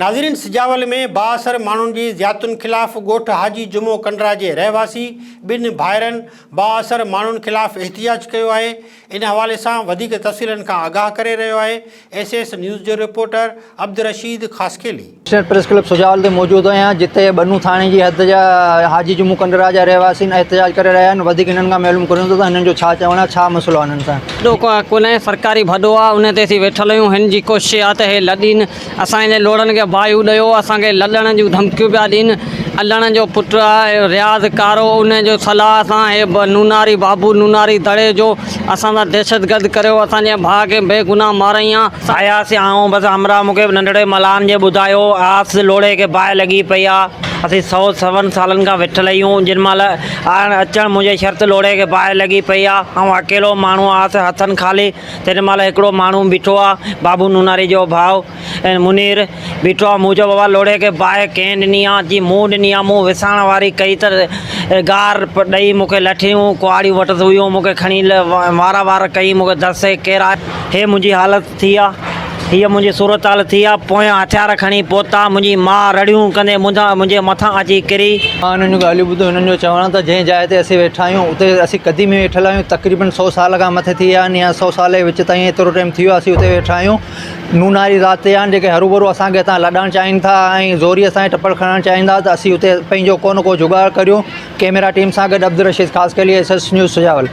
ناظرين سجاول ۾ بااثر ماڻهن جي زيادتين خلاف ڳوٺ حاجي جمعو ڪنڊرا جي رهواسي ٻن ڀائرن بااثر ماڻهن خلاف احتجاج ڪيو آهي ان حوالي سان وڌيڪ تفصيلن کان آگاهه ڪري رهيو آهي ايس ايس نيوز جو reporter Abdul Rasheed Khaskheli. National press club Sujawal تي موجود آهيان جتي ٻنو ٿاڻي جي حد جا حاجي جمعو ڪنڊرا جا رهواسين احتجاج ڪري رهيا آهن وڌيڪ هنن کان معلوم ڪريون ٿا ته هنن جو ڇا چوڻ آهي ڇا مسئلو آهي هنن سان. ڀڏو ڪونهي سرڪاري ڀڏو آ ان تي اسين ويٺل آهيون هن جي ڪوشش آ ته هي لڏين اسان جي لوڙهن کي باهيون ڏيو اسان کي لڏڻ جون ڌمڪيون پيا ڏين علڻ جو پٽ آ رياض ڪارو ان جو صلاح سان هي نوناري بابو نوناري دڙي جو اسان سان دهشتگرد ڪريو اسان جي ڀاء کي بيگناهه مارئين آ. آياسين آئون بس همراهه مون کي ننڍڙي ملان جي ٻڌايو آس لوڙهي کي باهه لڳي پئي آ اسين سئو سون سالن کان ويٺل آهيون جن مهل آڻ اچڻ منهنجي شرط لوڙهي کي باهه لڳي پئي آ آئون اڪيلو ماڻهو آس هٿن خالي تنهن مهل هڪڙو ماڻهو بيٺو آ بابو نوناري جو ڀاء منير بيٺو آ مون چيو بابا لوڙهي کي باهه ڪنهن ڏني آ چي مون ڏني آ مون وساڻ واري ڪئي ته گار ڏئي مون کي لٺيون ڪهاڙيون وٽس هيون مون کي کڻي وارا وار ڪئي مون کي دس ڪيرائي هي منهنجي حالت ٿي آ، هيء منهنجي صورتحال ٿي آ، پويان هٿيار کڻي پهتا، منهنجي ماء رڙيون ڪندي منهنجي مٿان اچي ڪري. مان انهن جون ڳالهيون ٻڌيون، هنن جو چوڻ آ ته جنهن جاء تي اسين ويٺا آهيون، اتي اسين قديمي ويٺل آهيون، تقريبن سئو سال کان مٿي ٿي ويا آهن يا سئو سال جي وچ تائين ايترو ٽائيم ٿي ويو آهي اسين اتي ويٺا آهيون. نوناري ذات جا آهن جيڪي هروڀرو اسان کي هتان لڏائڻ چاهين ٿا ۽ زوريء اسان جي ٽپڙ کڻڻ چاهين ٿا ته اسين اتي پنهنجو ڪو نه ڪو جڳاڙ ڪريون. ڪئميرا ٽيم سان گڏ Abdul Rasheed Khaskheli, S S news, Sujawal.